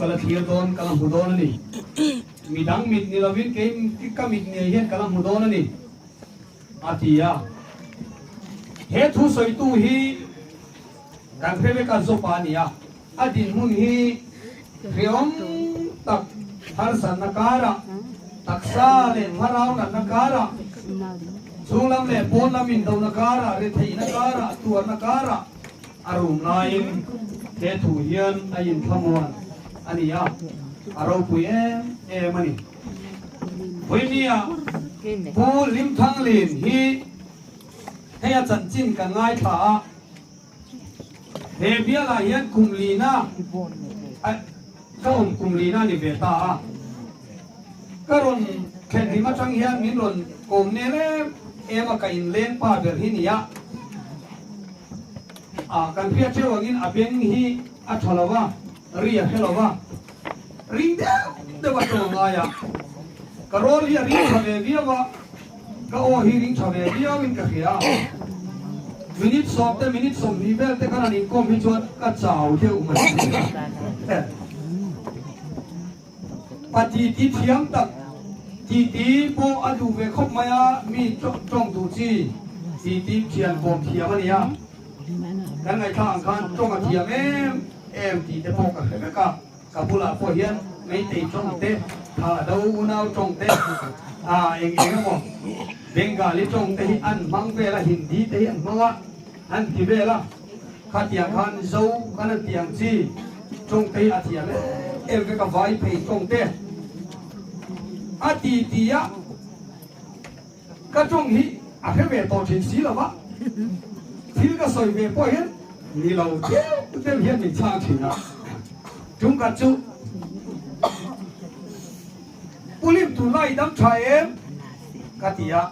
ka la thlir dawn, ka la hmu dawn a ni. Midang mit ni lovin kei ka mit ngei hian ka la hmu dawn a ni, a ti a. He thusawitu hi kan hre vek a, Jopa a ni a. A dinhmun hi hreawm tak harsatna karah, taksa leh thlarau natna karah, chhunglam leh pawnlam indona karah, retheihna karah, tuarna karah a rum laiin he thu hian a inthlamuan a ni a, a ropui em em a ni. Vawinia Pu Limthanglin hi hei a chanchin kan ngaithla a. He bialah hian kum lina ka awm kum lina a ni ve ta a, ka rawn thlen hlim atang hian min rawn kawm nel em em a, ka inleng pa ber hi nia. A kan hriat theuh angin a beng hi a tha lo va, ri a hre lo va, ring deuh deuh a tawng ngai a, ka rawl hi a ring tha ve viau a, Ka aw hi ring tha ve viauin ka hria. Minute sawmte minute 20 vel te khan an inkawm hi chuan ka chau deuh mai a. Pa titi thiam tak, titi pawh a duh ve khawp mai a, mi tawng duh chi titi thian kawm thiam a nia. Kan ngaihthlak ang khan tawng a thiam em em tih te pawh ka hre vek a. Ka bulah pawh hian Meitei tawng te, Thahdo unau tawng te, ah eng eng emaw Bengali tawng te hi an hmang vel a, Hindi te hi an hmang a, an ti vel a. Khatiang khan Zo khan an tih ang chi tawng te hi a thiam em em vek a, vai phei tawng te a ti ti a, ka tawng hi a hre ve tawh thin si lo va, thil ka sawi ve pawh hian ni lo deuh deuh hian min chhang thin a, tum khat chu Pulim tunlai dam tha em? ka ti a,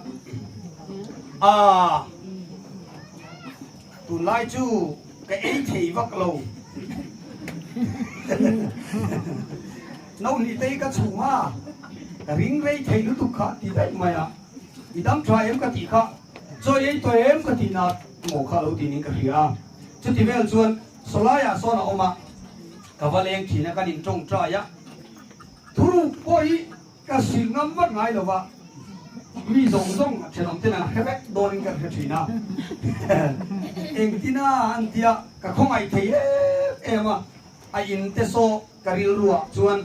Aaa tunlai chu ka ei thei vak lo, no hnih te hi ka chhung a, ka ring rei thei lutuk kha ti daih mai a, i dam tha em ka tih kha. Chaw ei tawh em ka tih nak maw kha lo tinin ka hria a, chuti vel chuan sawlaiah sawn a awm a, ka va leng thin a, kan in tawngtai a, thuruk pawh hi ka hrilh ngam vak ngai lo va, mi zawng zawng thenawm ten an hre vek dawnin ka hre thin a, engtin a an tia ka khawngaih thei em em a, a in te saw ka rilruah chuan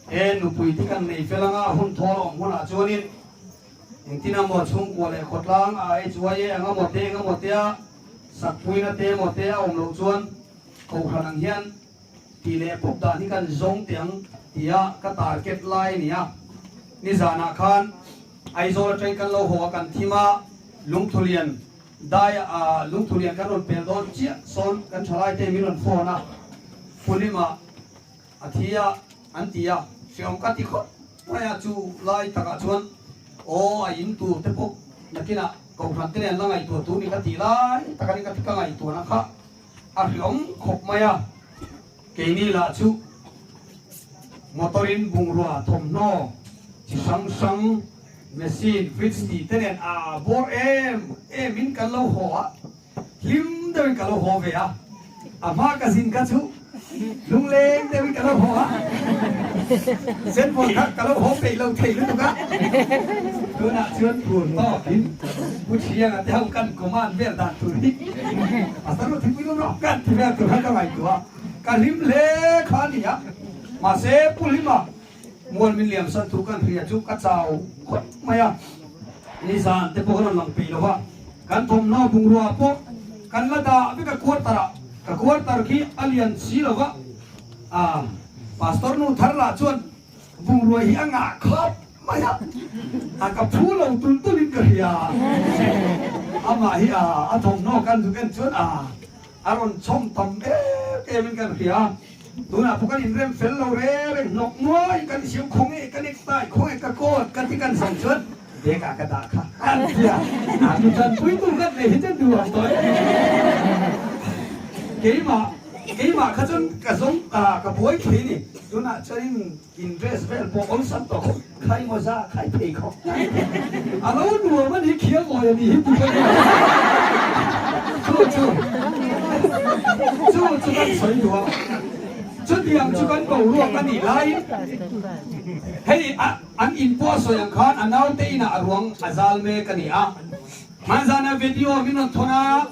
he nupui te kan nei fel anga hun thawl awm hunah chuanin Engtin a maw chhungkua leh khawtlang a HYA anga maw te eng amaw tea sakpuina te emaw te a awm loh chuan kohhran ang hian tih leh pawp dan hi kan zawng teh ang tia ka target lai a ni a. Nizanah khan Aizawl atangin kan lo haw a kan thim a, Lungthulian dai a Lungthulian kan rawn pel dawn chiah sawn kan thalai te min rawn phone a, Pulima A thi a, an ti a, hreawm ka ti khawp mai a, chu lai takah chuan aw a in tur te pawh nakinah Kohhran te nen la ngaihtuah tur ni ka tih lai tak a ni ka ti ka ngaihtuahna kha a hreawm khawp mai a, keini lah chu motor in bungrua thawmhnaw chi hrang hrang machine fridge tih te nen a bawr em em in kan lo haw a. Hlim deuhin ka lo haw ve a, a hma ka zin kha chu lungleng deuhin ka lo haw a, senvawn kha ka lo haw peih lo thei lutuk a, tunah chuan tur tawkin Pu Thianga te ho kan command vel dan tur hi Pastor Ru Thingpui Lum rawh kan ti vel tur kha ka ngaihtuah a, ka hlim hle kha a ni a, mahse Pu Hlima Mual min liam san thu kan hria chu ka chau khawp mai a, nizan te pawh ka rawn lang peih lo va, kan thawmhnaw bungrua pawh kan la dah vek a quarter ah, ka quarter khi a lian si lo va, ah Pastor nu thar lah chuan bungrua hi a ngah khawp mai a, a ka phu lo tul tul in ka hria, amah hi a thawmhnaw kan zuk en chuan ah a rawn chhawm tam em em in kan hria. Tunah pawh kan inrem fel lo reng reng hnawk nuai kan siam khaw nge ka necktie khaw nge ka coat ka ti kan zawng chuan bag ah ka dah kha an tia a mi tanpui tu kan nei hi chuan duh ang tawh keimah keimah kha chuan ka zawng ka buai thei ni tunah chuan in in dress vel pawh awlsam tawh khawp khai mawza khai pheikhawk a lo nuam a ni khial mawi a ni hi ti ka chu chu chu chu kan sawi duh a. Chutiang chu kan boruak a nih laiin hei an in pawh a sawi ang khan a naute inah a ruang a zal mek a ni a. Hmanzana video min rawn thawn a,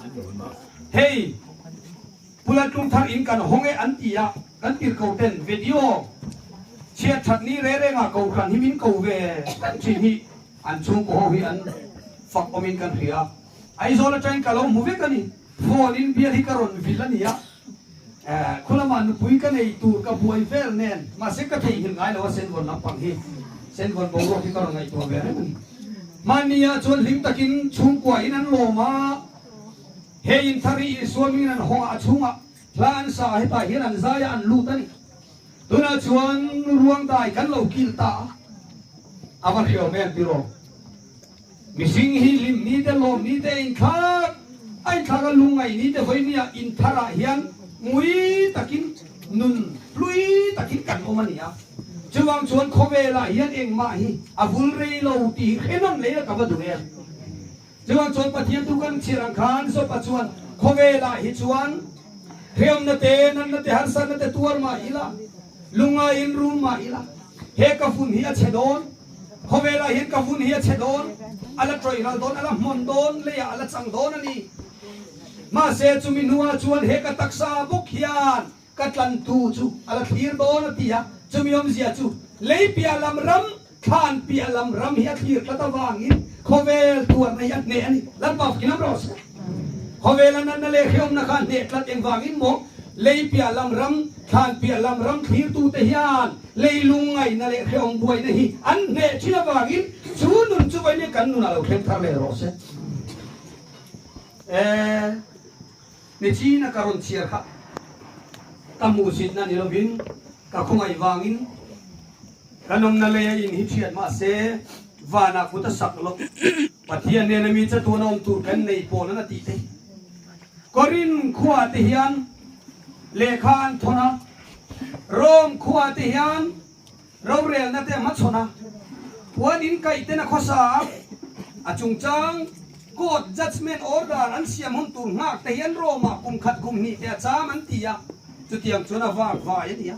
hei Pula Tlungthar in kan hawng e an ti a, kan tirhko ten video chhiat that ni re rengah kohhran hi min ko ve reng thin hi an chhungkaw ho hi an fak awmin kan hria a. Aizawl atangin ka lo hmu vek a ni. Phone in bial hi ka rawn vil a ni a, khulama nupui ka nei tur ka buai vel nen mahse ka theihnghilh ngai lo a Senvawn lampang hi Senvawn boruak hi ka rawn ngaihtuah ve reng a ni. Hmanni ah chuan hlim takin chhungkua in an lawm a, he in thar hi Isua mingin an hawng a, a chhungah hla an sa a, hetah hian an zai a an lut a ni. Tunah chuan ruang dai kan lo kil ta a, a va hriau em tiraw? Mihring hi hlim ni te lawm ni te inthlak a inthlak a lungngaih ni te vawi nia inthar ah hian ngui takin nun hlui takin kan awm a ni a. Chuvang chuan khawvel ah hian engmah hi a vul rei lo tih hi hre nawn leh ila ka va duh em. Chuvang chuan Pathian thu kan chhiar ang khan Job-a chuan khawvel ah hi chuan hriamna te, natna te, harsatna te tuar mah ila, lungngai in rum mah ila he ka vun hi a chhe dawn. Khawvelah hian ka vun hi a chhe dawn, a la tawih ral dawn, a la hmawn dawn, leiah a la chang dawn a ni. Mahse, chumi hnuah chuan he ka taksa bawk hian ka tlantu chu a la thlir dawn a ti a. Chumi awmzia chu lei piah lam ram, thlan piah lam ram hi a thlir tlat avangin khawvel tuarna hi a hneh a ni. Lalpa fakin am rawh se. Khawvela natna leh hrehawmna kha a hneh tlat engvangin maw? Lei piah lam ram, thlan piah lam ram thlirtute hian leilung ngaihna leh hrehawm buaina hi an hneh thin avangin chu nun chu vawiin kan nunah lo thleng thar leh rawh se. E, nichina ka rawn chhiar kha ka hmuhsitna ni lovin ka khawngaih vangin Kan awmna lei a in hi thiat mahse vanah kut a sak lo. Pathian nena mi chatuan a awm tur kan nei pawn an a tih thei. Korin khua te hian lehkha an thawn a, Rome khua te hian rorelna te a hmachhawn a, puan in kaih ten a khawsa a, a chungchang court judgement order an siam hun tur nghak te hian Rome ah kum khat kum hnih te a cham an ti a, chutiang chuan a vak vai a ni a.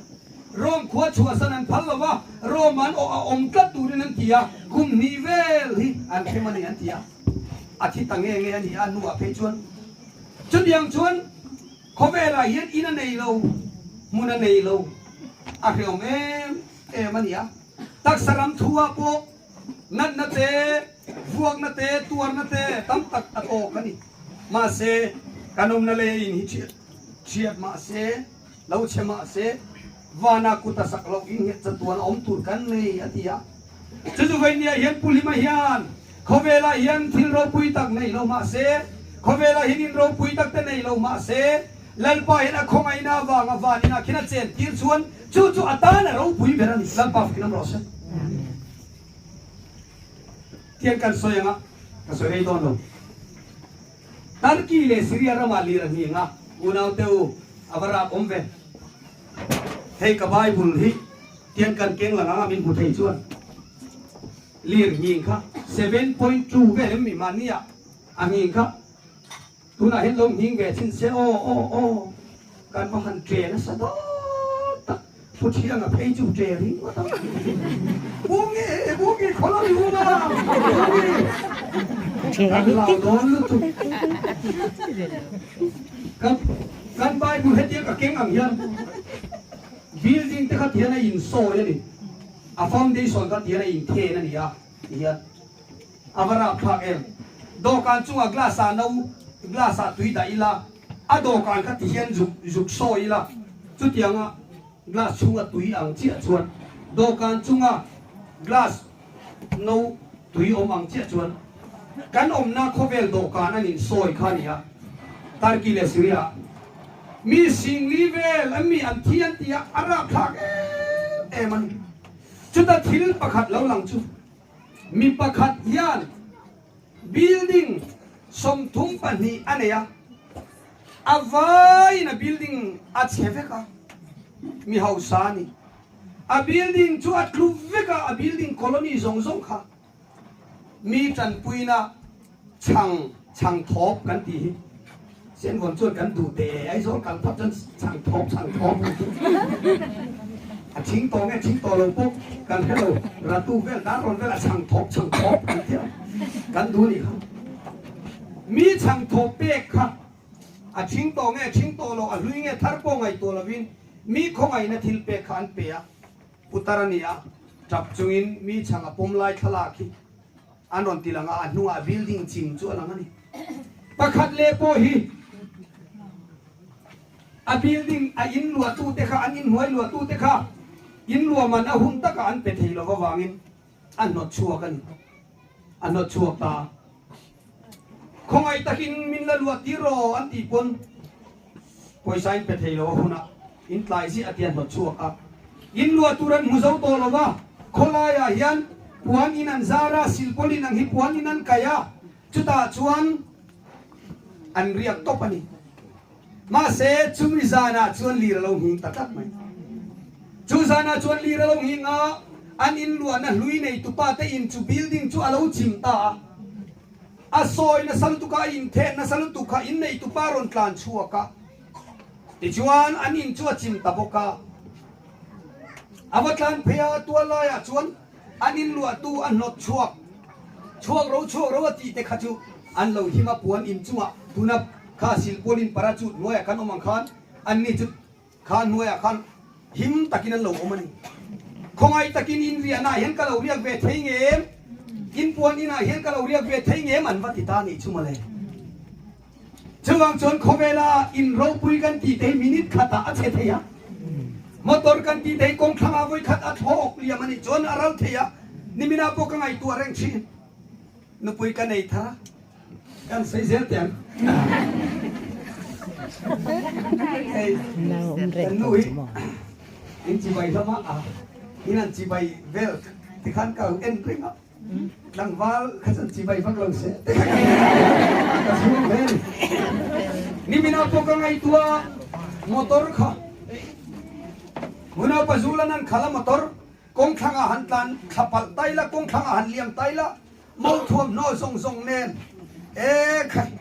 Rome khua chhuahsan an phal lo va, Rome an awh a awm tlat turin an ti a, kum hnih vel hi an hrem a ni an ti a, a thi ta nge nge a ni a, hnuah phei chuan chutiang chuan khawvelah hian in a nei lo, hmun a nei lo, a hreawm em em a ni a, taksa ram thu-ah pawh natna te, vuakna te, tuarna te tam tak a tawk a ni. Mahse, kan awmna lei a in hi thiat thiat mahse, Lo chhe mah se, vana kut a sak loh in nghet chatuan a awm tur kan nei, a ti a. Chu chu Vainia hian Pu Hlima hian khawvelah hian thil ropui tak nei lo mah se, khawvelah hian in ropui tak te nei lo mah se, Lalpa hian a khawngaihna avanga van inah khin a chen tir chuan chu chu a tan a ropui ber a ni. Lalpa fakin awm rawh se. Tiang kan sawi anga ka sawi rei dawn lo. Turkey leh Syria ramah lir a hning a, unaute u, a va rap awm ve. Hei ka Bible hi tian kan keng lang anga min hmu thei chuan lir hning kha 7.2 vel em mi mahni ah a hning kha tunah hian lo hning ve thin se aw aw aw kan va han tre nasa dawn tak Pu Thianga phei chu tre ringawt a Bungi Bungi khawla mi um a Bungi kan lau dawn lutuk kan kan Bible hetia ka keng ang hian building te kha tihian a insawi a ni a foundation kha tihian a inthen a ni a tihian A va rapthlak em? Dawhkan chungah glass ah no, glass ah tui dah ila, a dawhkan kha ti hian zuk zuk sawi ila, chutianga glass chhunga tui ang chiah chuan dawhkan chunga glass no tui awm ang chiah chuan kan awmna khawvel dawhkan an insawi kha a ni a, Turkey leh Syria ah mi singli vel an mi an thi an ti a, a rapthlak em em a ni. Chuta thil pakhat lo lang chu. Mi pakhat hian building 32 a nei a, a vaiin a building a chhe vek a, mi hausa a ni. A building chu a tlu vek a, a building colony zawng zawng kha mi tanpuina chhang chhang thawp kan tih hi. Senvawn chuan kan duh teh e, Aizawl kal phawt chuan chhang thawp chhang thawp a chhing tawh nge chhing tawh lo pawh kan hre lo, ratu vel dar rawn vel a chhang thawp chhang thawp kan tia kan duh nih kha. Mi chhang thawp pek kha a chhing tawh nge chhing tawh lo, a hlui nge thar pawh ngaihtuah lovin mi khawngaihna thil pek kha an pe a, putar a ni a, tap chungin mi chhang a pawm lai thlalak hi An rawn ti lang a, a hnungah building chim chu a lang a ni. Pakhat leh pawh hi a building a in luahtute kha, an inhnuai luahtute kha in luahman a hun takah an pe thei lo avangin a hnawt chhuak a ni. A hnawt chhuak ta a. Khawngaih takin min la luah tir rawh an tih pawn pawisa in pe thei lo a hunah in tlai ziah a tia hnawt chhuak a. In luah tur an hmu zo tawh lo va, khawlaiah hian puan in an zar a, silpawlin ang hi puan in an kaih a, chutah chuan an riak tawp a ni. Mahse, chumi zanah chuan lir a lo nghing ta tlat mai. Chu zanah chuan lir a lo nghing a, an in luahna hlui nei tupa te in chu building chu a lo chim ta a. A sawi nasa lutuk a, a intheh nasa lutuk kha in nei tupa rawn tlan chhuak a. Tichuan an in chu a chim ta bawk a. A va tlan phei a, tual laiah chuan an in luahtu a hnawt chhuak chhuak ro chhuak ro a tih te kha chu an lo him a, puan in chungah tuna kha silpawlin parachute hnuaiah khan awm ang khan anni chu kha hnuaiah khan him takin an lo awm a ni. Khawngaih takin in riahnaah hian ka lo riak ve thei ngem? In puan inah hian ka lo riak ve thei ngem? An va ti ta nih chu mawle. Chuvang chuan khawvela in ropui kan tih te hi minute khatah a chhe thei a, motor kan tih te hi kawng thlangah vawi khat a thlawk liam a nih chuan a ral thei a, niminah pawh ka ngaihtuah reng thin. Nupui ka nei thar a, kan sawi zel teh ang. Hei kan nu hi in chibai hlawm a, in an chibai vel tikhan ka en reng a. Tlangval kha chan chibai vak lo se ka chhuak hle ni. Nimin ah pawh ka ngaihtuah motor kha Unau Pazulan an khalh a motor kawngthlang ah han tlan thla palh tai la kawngthlang ah han liam tai la mo thuamhnaw zawng zawng nen e khai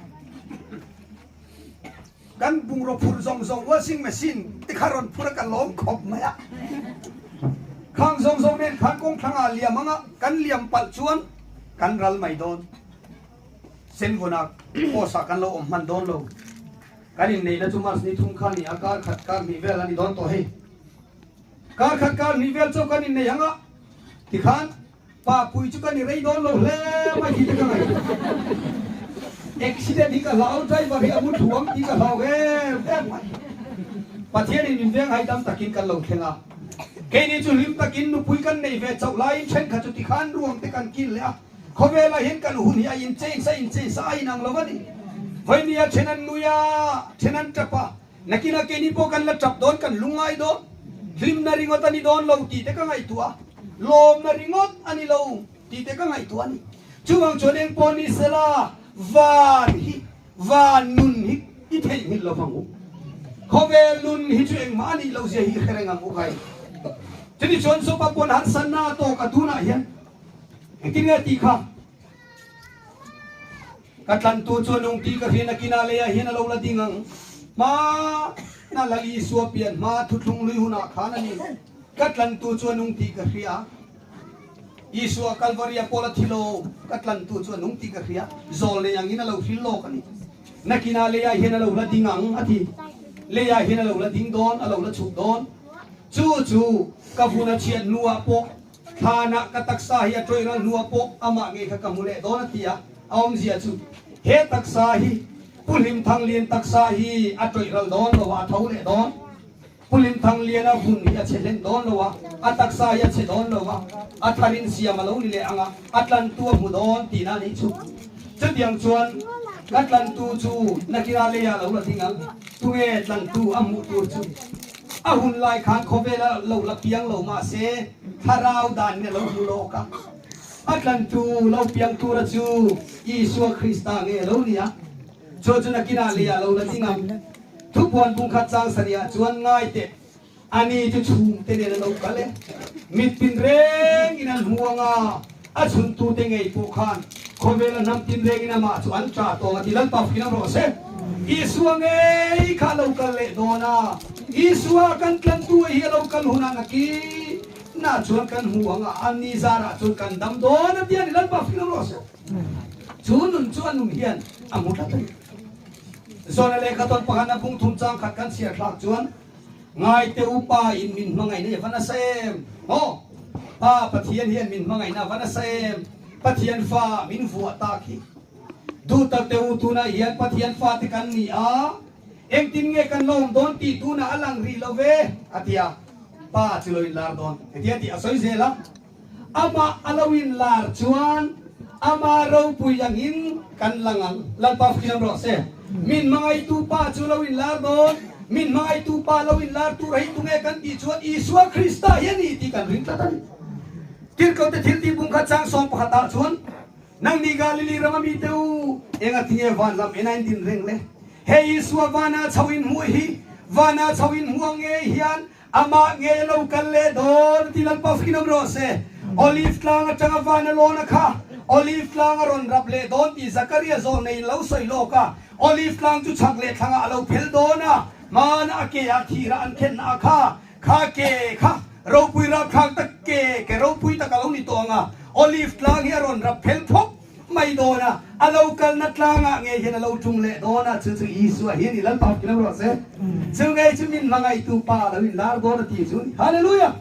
Kan bungraw phurh zawng zawng washing machine te kha rawn phur a ka lawm khawp mai a. Khang zawng zawng nen khan kawng thlangah liam anga kan liam palh chuan kan ral mai dawn. Senvawna post ah kan lo awm hman dawn lo. Kan inneihna chu March ni thum kha ni a, kar khat kar hnih vel a ni dawn tawh hei. Kar khat kar hnih vel chu kan inneih anga tikhan Pa pui chu ka ni rei dawn lo hle mai tih te ka ngaihtuah. Accident hi ka hlau, driver hi a mu thuam tih ka hlau em em mai. Pathianin min veng haidam takin kan lo thleng a. Keini chu hlim takin nupui kan nei ve chauh laiin thenkhat chu tikhan ruang te kan kil leh a. Khawvelah hian kan hun hi a in change a in change a, a inang lo a ni. Vawinia then an nui a, then an tap a. Nakinah keini pawh kan la tap dawn, kan lungngai dawn, hlimna ringawt a ni dawn lo tih te ka ngaihtuah a, lawmna ringawt a ni lo tih te ka ngaihtuah a ni. Chuvang chuan eng pawh ni sela, van hi, van nun hi i theihnghilh lo vang u. Khawvel nun hi chu engmah a nih loh zia hi i hre reng ang u kai. Chutichuan sopa pawn harsatna a tawk a tunah hian engtin nge tih kha? Ka tlantu chu a nung tih ka hriat nakin a leiah hian a lo la ding ang. Hma na Lal Isua pian hma thuthlung lui hunah khan a ni. Ka tlantu chu a nung tih ka hria. Isua Kalvaria pawl a thi lo. Ka tlantu chu a nung tih ka hria. Zawl nei angin a lo hril lawk a ni. Nakin a leiah hian a lo la ding ang a ti. Leiah hian a lo la ding dawn, a lo la chhuk dawn. Chu chu ka vun a chhiat hnuah pawh Thlanah ka taksa hi a tawih ral hnuah pawh amah ngei kha ka hmu leh dawn a ti a, a awmzia chu he taksa hi Pu Hlimthanglian taksa hi a tawih ral dawn lo a, a tho leh dawn. Pu Hlimthangliana hun hi a chhe hlen dawn lo a, a taksa hi a chhe dawn lo a, a tharin siam a lo ni leh ang a, a tlantu a hmu dawn tihna a nih chu. Chutiang chuan ka tlantu chu nakira leiah lo la ding ang, tunge tlantu a hmuh tur chu? A hun lai khan khawvel a lo la piang lo mah se thlarau dan in a lo hmu lawk a. A tlantu lo piang tura chu Isua Krista nge a lo ni a, chu chu nakinah leiah lo la ding ang. Thupuan bungkhat chang sarihah chuan ngai teh, ani chu chhungte nen a lo kal e. Mit tin reng in an hmu ang a, a chhuntute ngei pawh khan khawvel a hnam tin reng in amah chu an ṭah tawng a ti. Lalpa fak in awm rawh se. Isua ngei kha a lo kal leh dawn a, Isua kan tlantu hi a lo kal hunah nakin nah chuan kan hmu ang a, a ni zarah chuan kan dam dawn a ti a ni. Lalpa fing rawh se. Chu nun chu a nun hian a hmu tlat a ni. Zawna lehkha tawn pakhatna bung thum chang khat kan chhiar thlak chuan, Ngaite u Pa in min hmangaihna i va nasa em? Aw, Pa Pathian hian min hmangaihna a va nasa em? Pathian fa min vuah tak hi. Duh tak te u tunah hian Pathian fate kan ni a, engtin nge kan la awm dawn tih tunah a lang rih lo ve, a ti a. Pa chu lo inlar dawn, hetia tih a sawi zel a. Amah a lo inlar chuan ama ropui angin kan lang ang. Lalpa fiam rawh se. Min hmangaitu Pa chu lo inlar dawn. Min hmangaitu Pa lo inlar tur hi tunge kan tih chuan Isua Krista hi a ni tih kan ring tlat a ni. Tirhkohte thiltih bung kha chang 11 ah chuan, Nangni Galili rama mite u, engatinge van lam en a in din reng le? He Isua vana chho in hmuh hi, vana chho in hmuh ang ngei hian Amah nge lo kal leh dawn ti Lalpa fikin awm rawh se. Olive tlang atanga van a lawn a kha, Olive tlang a rawn rap leh dawn tih Zakaria zawh neiin lo sawi lawk a. Olive tlang chu chhak leh thlangah a lo phel dawn a, hmana a ke ah thirah an khenna a kha, kha ke kha ropui rapthlak tak ke, ke ropui tak a lo ni tawh ang a. Olive tlang hi a rawn rap phel phawp. Mai dawn a, a lo kalna tlangah ngei hian a lo tum leh dawn a, chu chu Isua hi a ni, Lalpa hmu lo rawh se. Chu ngei chu min hmangaihtu Pa lo inlar dawn a ti chu a ni. Hallelujah!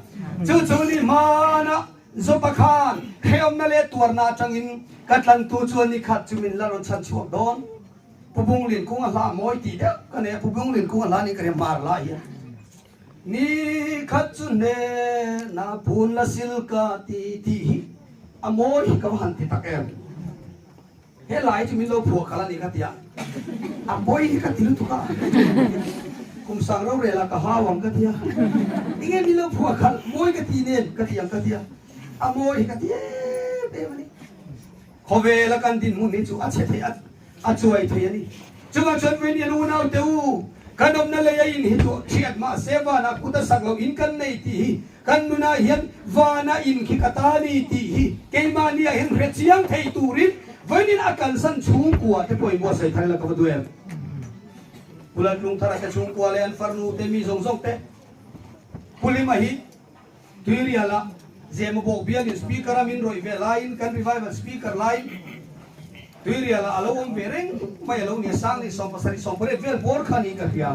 Chu chu ni hmana Jopa khan hrehawmna leh tuarna atangin ka tlantu chuan ni khat chu min la rawn chhan chhuak dawn. Pu Bunglin kung a hla mawi tih deuh ka nei a, Pu Bunglin kung a hla niin ka ria mar lai hian. Ni khat chu hnenah phun la sil ka ti tih hi a mawi hi ka va han ti tak em. He lai chu min lo phuah kal a ni ka ti a, a pawi hi ka ti lutuk a, kum sang rorel ah ka hau ang ka ti a, enge min lo phuah khalh mawi ka ti nen ka ti ang ka ti a, a mawi hi ka ti em em a ni. Khawvela kan dinhmun hi chu a chhe thei a, a chuai thei a ni. Chungah chuan vawiin hian unaute u, kan awmna lei a in hi chu hriat mahse vanah kut a sak loh in kan nei tih hi kan nunah hian vana in khi ka ta ni tih hi keimahni ah hian hre chiang thei turin vawiin a kalsan chhungkua te pawh in buatsaih thar ila ka va duh em? Pulat Lungthara te chhungkua leh an farnu te mi zawng zawng te Pulima hi Tuiriala Zemabawk bialin Speaker a min rawih ve laiin kan Revival Speaker laiin Tuiriala a lo awm ve reng mai a lo ni a, Sangni 70 18 vel bawr kha niin ka hria.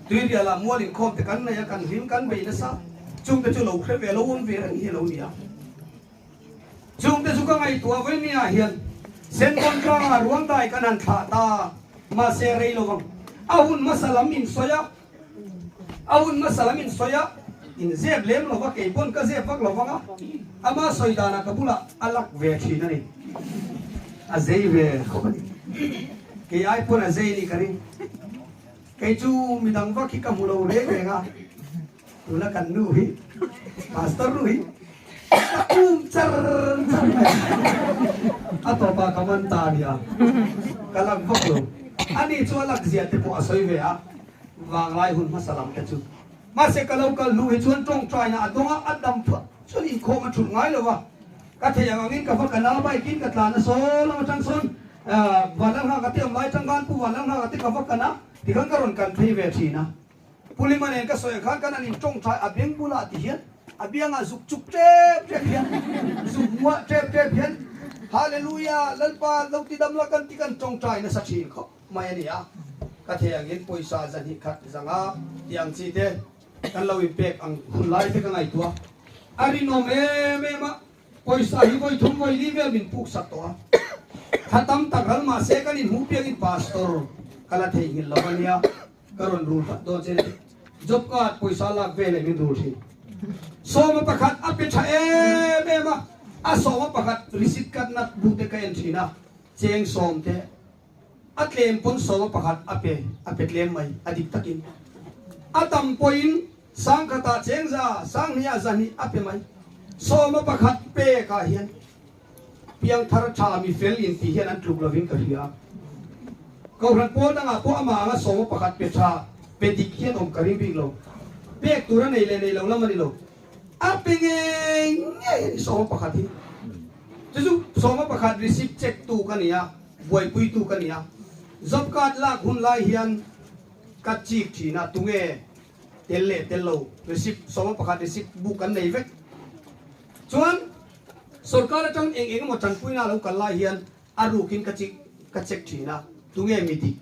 Tuiriala mual inkhawm te kan nei a, kan hlim kan bei nasa, chungte chu lo hre ve lo awm ve reng hi a lo ni a. Chungte chu ka ngaihtuah vawinia hian Senkawn tlangah ruangdai kan han thlah ta, mahse rei lovang a hun hmasa lam insawi a, A hun hmasa lam in sawi a, in zep lem lo va, kei pawn ka zep vak lo vang a, ama sawi danah ka bulah a lak ve thin a ni. A zei ve khawp a ni. Kei ai pawn a zei nih ka ring. Kei chu midang vak hi ka hmu lo reng reng a, tuna kan nu hi, Pastor nu hi ka um char char mai a, a tawpah ka man ta a nia, ka lak vak lo. Ani chu a lak zia te pawh a sawi ve a. Vanglai hun hmasa lam te chu. Mahse ka lo kal hnu hi chuan tawngtaina a dawng a, a dam phuah chuan inkhawm a thulh ngai lo va. Ka theih ang angin ka va ka nau bike in ka tlan a saw lam atang sawn Vanlalnghaka te awm lai atang khan Pu Vanlalnghaka te ka va kan a, tikhan ka rawn kan phei ve thin a. Pu Lima nen ka sawi ang khan kan han intawngtai a beng bulah ti hian a biangah zuk chuk tep tep hian zuk muah tep tep hian Hallelujah Lalpa lo ti dam la kan ti kan tawngtai nasa thin khawp. mai a ni a, ka thei angin pawisa zahnih khat zanga tih ang chi te kan lo inpek ang hun lai te ka ngaihtuah a rinawm em em a, pawisa hi vawi thum vawi li vel min puk sak tawh a, thla tam tak ral mahse kan inhmuh piangin pastor ka la theihnghilh lo a nia, ka rawn rul vat dawn che ni, job card pawisa lak veleh min rul thin. Sawma pakhat a pe tha em em a, a sawma pakhat receipt cut nat bu te ka en thin a, cheng sawm te A tlem pawn sawma pakhat a pe, a pe tlem mai, a dik takin. A tam pawhin sangkhatah chengza, sanghnih-ah zahnih a pe mai. Sawma pakhat pekah hian piangthar tha mi fel intih hian an tluk lovin ka hria. Kohhran pawl dangah pawh amah anga sawma pakhat pe tha, pe dik hian awm ka ring bik lo. Pek tur a nei leh nei lo lam a ni lo. A pe ngei ngei a ni sawma pakhat hi. Chu chu sawma pakhat receipt check tu ka ni a. Buaipuitu ka ni a. Job card lak hun lai hian ka chik thin a, tunge tel leh tel lo receipt 11 receipt book kan nei vek. Chuan sorkar atang eng eng emaw tanpuina a lo kal lai hian a rukin ka chik ka check thin a, tunge mi dik,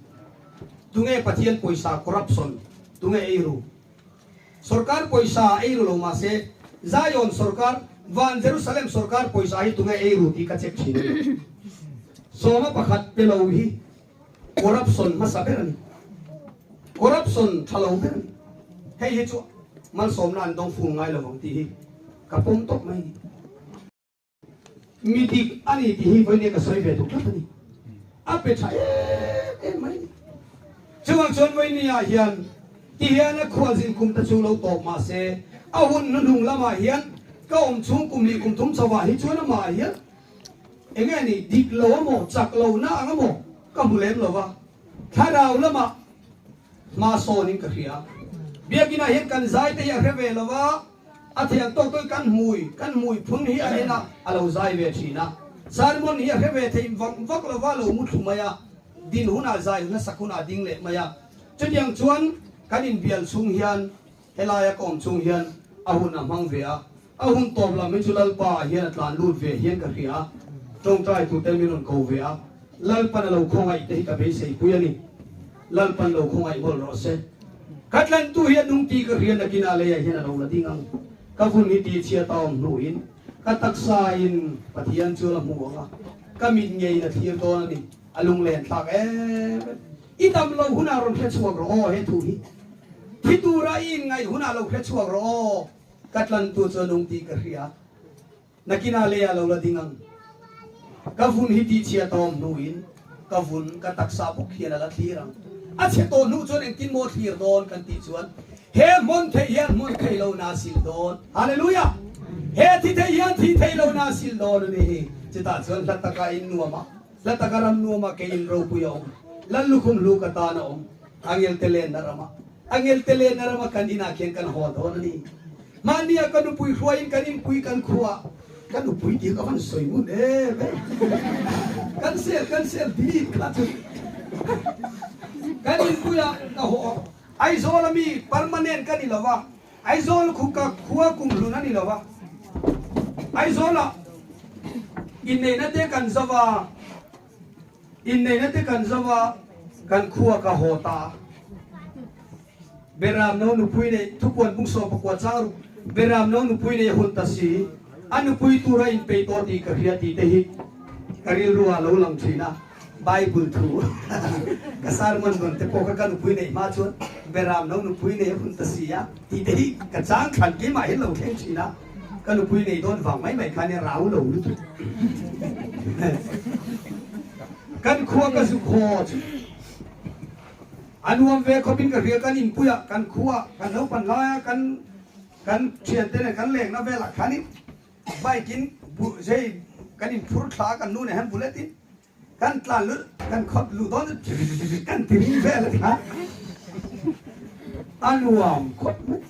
tunge Pathian pawisa corruption, tunge eiru. Sorkar pawisa eiru lo mahse Zion sorkar, van Jerusalem sorkar pawisa hi tunge eiru tih ka check thin a ni. Sawma pakhat pe lo hi corruption hmasa ber a ni. Corruption tha lo ber a ni. Hei hi chu malsawmna an dawng fung ngai lo vang tih hi ka pawm tawp mai a ni. Mi dik a ni tih hi vawinia ka sawi ve duh tlat a ni. A pe tha em em mai a ni. Chuvang chuan vawinia hian ti hian a khualzin kum te chu lo tawp mah se a hun hnuhnung lamah hian ka awm chhung kum lih kum thum chhovah hi chuan amah hian eng nge ni dik lo amaw chak lo na ang amaw ka hmu lem lo va, thlarau lamah hma sawnin ka hria. Biakinah hian kan zai te hi a hre ve lo va. A thiang tawk tawk kan hmui, kan hmui phun hi a en a, a lo zai ve thin a. Sermon hi a hre ve thei vak vak lo va, lo mu thlu mai a, din hunah zai hun a sak hunah ding leh mai a. Chutiang chuan kan inbial chhung hian, helaia ka awm chhung hian a hun a hmang ve a. A hun tawp lam hi chu Lalpa ah hian a tlan lut ve hian ka hria a, tawngtai tute min rawn ko ve a. Lalpan a lo khawngaih te hi ka beisei pui a ni. Lalpan lo khawngaih mawlh rawh se. Ka tlantu hi a nung tih ka hria nakinah leiah hian a lo la ding ang. Ka vun hi tihchhiat a awm hnuin ka taksa in Pathian chu a la hmu ang a, ka mit ngeiin a thlir dawn a ni. A lunglen thlak em em. I dam lo hunah rawn hre chhuak rawh aw he thu hi. Thi tura i inngaih hunah lo hre chhuak rawh aw. Ka tlantu chu a nung tih ka hria. Nakinah lei ah lo la ding ang. Ka vun hi tihchhiat a awm hnuin ka vun ka taksa bawk hian a la thlir ang. A chhe tawh hnu chuan engtin maw thlir dawn kan tih chuan he hmawn theih hian hmawn thei lo na sil dawn. Hallelujah! He thi thei hian thi thei lo na sil dawn a ni. Chutah chuan hla taka in nuam a, hla taka ram nuam a kei in ropui a awm. Lal lukhum hlu ka tan a awm. Angel te lenna ramah, angel te lenna rama kan inah khian kan haw dawn a ni. Mahnia ka nupui hruaiin kan inpui kan khuah ka nupui tih ka van sawi ngun em em. Kan sel kan sel delete kha chu kan inpuia ka haw Aizawl ami permanent ka ni lova Aizawl khu ka khua kumhlun a ni lova Aizawlah inneihna te kan zova Inneihna te kan zo a, kan khua ka haw ta a. Beram no nupui nei, thupuan bung 19 chang ruk, Beram no nupui nei a hun ta si, a nupui tur a inpeih tawh tih ka hria tih te hi ka rilru ah lo lang thin a, Bible thu ka sermon rawn te pawh kha ka nupui neih hma chuan Beram no nupui nei a hun ta si a tih te hi ka chang thlan keimah hian lo thleng thin a. Ka nupui nei dawn vang mai mai khan i rau lo lutuk. Kan khua ka zuk haw chu a nuam ve khawp in ka hria kan inpui ah kan khua kan naupan lai a kan kan thian te nen kan lengna vel ah khan in bike in zei kan in phur thla a kan nu nen hian bullet in kan tlan lut kan khawt luh dawn kan ti ring vel a ti kha a nuam khawp mai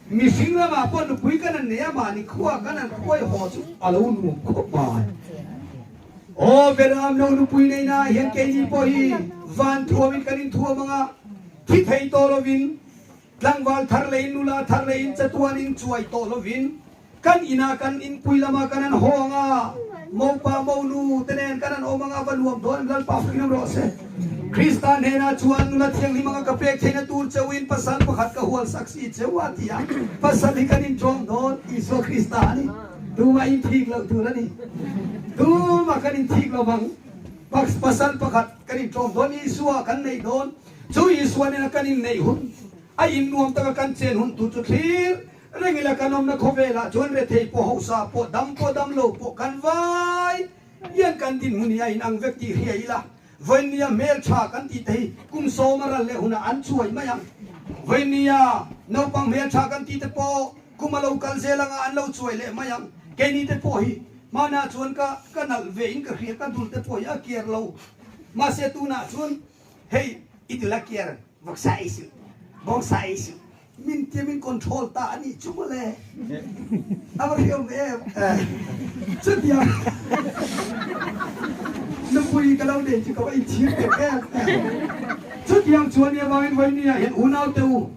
mihring lamah pawh nupui kan an nei a mahni khua kan an khuai haw chu a lo nuam khawp mai aw beram lo nupui nei na hian keini pawh hi van thuamin kan inthuam anga thi thei tawh lovin Tlangval thar leiin nula thar leiin chatuanin chuai tawh lovin kan inah kan inpui lamah kan an haw ang a, mopa monu te nen kan an awm ang a, va nuam dawn em Lalpa fakin awm rawh se. Krista hnenah chuan nula thianghlim anga ka pek theihna tur cheuhin pasal pakhat ka hual sak si cheu a ti a, pasal hi kan inṭawm dawn Isua Krista a ni. Tumah inthik loh tur a ni. Tumah kan inthik lo vang. Pasal pakhat kan inṭawm dawn Isua kan neih dawn. Chu Isua nena kan inneih hun, a innuam taka kan chen hun tu chu thlir reng ila kan awmna khawvelah chuan rethei pawh hausa pawh dam pawh dam lo pawh kan vai hian kan dinhmun hi a inang vek tih hria ila vawinia hmeltha kan tih te hi kum sawma ral leh hunah an chuai mai ang. Vawinia naupang hmeltha kan tih te pawh kum a lo kal zel anga an lo chuai leh mai ang. Keini te pawh hi hmanah chuan ka ka nalh ve in ka hria ka dul te pawh hi a kiar lo mahse tunah chuan Hei i ti la kiar vawksa ei suh, bawngsa ei suh, min tia min control ta a nih chu mawle. A va hriam ve em. Chutiang nupui. Nupui ka lo nei chu ka va inchhir teh em em. Chutiang chuan nia vangin vawinia hian unaute u,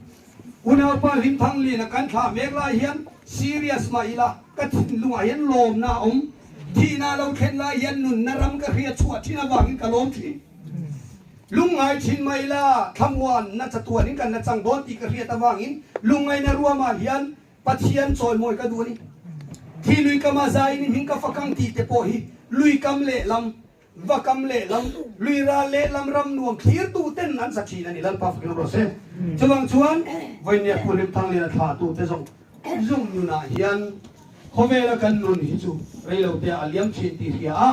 unaupa Hlimthanglina kan thlah mek lai hian serious mah ila ka thinlungah hian lawmna a awm. Thihna lo thlen lai hian nunna ram ka hriat chhuah thin avangin ka lawm thin. Lungngai thin mah ila thlamuanna chatuanin kan la chang dawn tih ka hriat avangin lungngaina ruamah hian Pathian chawimawi ka duh a ni. Thi lui kama zaiin i hming ka fakang tih te pawh hi lui kam lehlam, va kam lehlam, lui ral lehlam ram nuam thlirtu ten an sa thin a ni. Lalpa fakin awm rawh se. Chuvang chuan Vawinia Phuhlim Thangliana thlahtu te zawng zawng nunah hian khawvela kan nun hi chu reilote ah a liam thin tih hria a,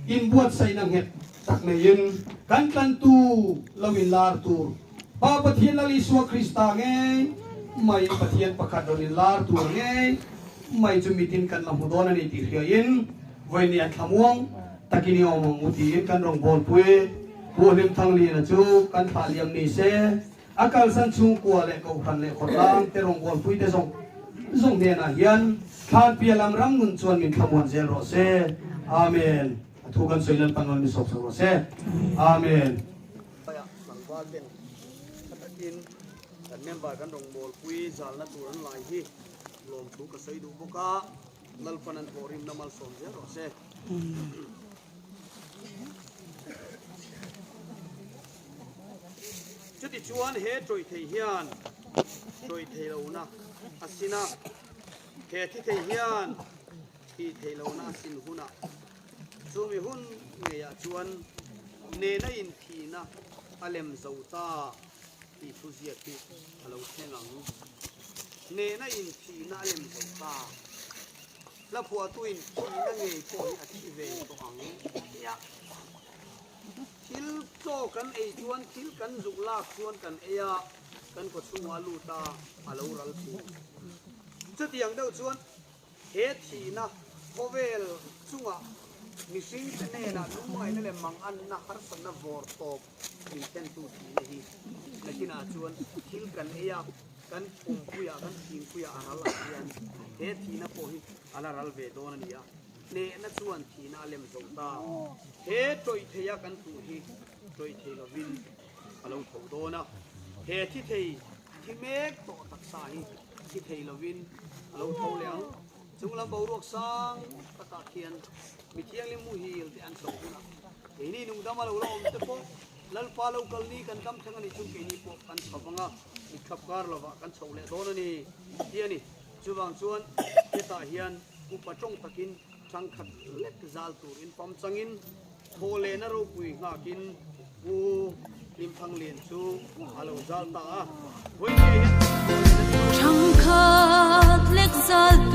inbuatsaihna nghet tak neiin kan tlantu lo inlar tur Pa Pathian Lal Isua Krista ngei mai Pathian pakhat rawn inlar tur ngei mai chu mitin kan la hmu dawn a ni tih hriain vawiin an thlamuang takin i awm ang u tiin kan rawngbawlpui Pu Hlimthangliana chu kan thlah liam ni se a kalsan chhungkua leh kohhran leh khawtlang te rawngbawlpui te zawng zawng hnenah hian thlanpia lam ram nun chuan min thlamuan zel rawh se. Amen. A thu kan sawi Lalpan rawn mi sawp sak rawh se. Amen. Haiah tlangval ten tha takin kan member kan rawngbawlpui zalna tur an lai hi lawmthu ka sawi duh bawk a, Lalpan an thawhrimna malsawm zel rawh se. Chutichuan he tawih thei hian tawih thei lohna a sin a, he thi thei hian thih theih lohna a sin hunah Chumi hun ngeiah chuan nena inthihna a lem zo ta tih thu ziak hi a lo thleng ang. Nena inthihna a lem zo ta. Hla phuahtuin thihna ngei pawh hi a thi ve tawh ang nia. Thil chaw kan ei chuan thil kan zuk lak chuan kan ei a, kan kawchhungah a lut a, a lo ral thin. Chutiang deuh chuan He thihna khawvel chungah mihringte hnenah lungngaihna leh manganna harsatna vawr tawp min thlentu thihna hi nakinah chuan thil kan ei a, kan pumpuiah, kan thingpuiah a ral ang hian he thihna pawh hi a la ral ve dawn a ni a, hnehna chuan thihna a lem zo ta. He tawih theia kan tuh hi tawih thei lovin a lo tho dawn a, he thi thei thi mek tawh taksa hi thi thei lovin a lo tho leh ang. Chunglam boruak sang takah khian mi thianghlim muhil te an chho hunah keini nungdam a lo la awm te pawh Lalpa lo kal ni kan dam thleng a nih chuan keini pawh kan chho vang a, mitkhap kar lovah kan chho leh dawn a ni tih a ni. Chuvang chuan hetah hian upa tawng takin thangkhat lek zal turin pam changin Thawhlehna ropui nghakin Pu Hlimthanglian chu a lo zal ta a. Vawiin hian thawhlehna chu. Thangkhat lek zal.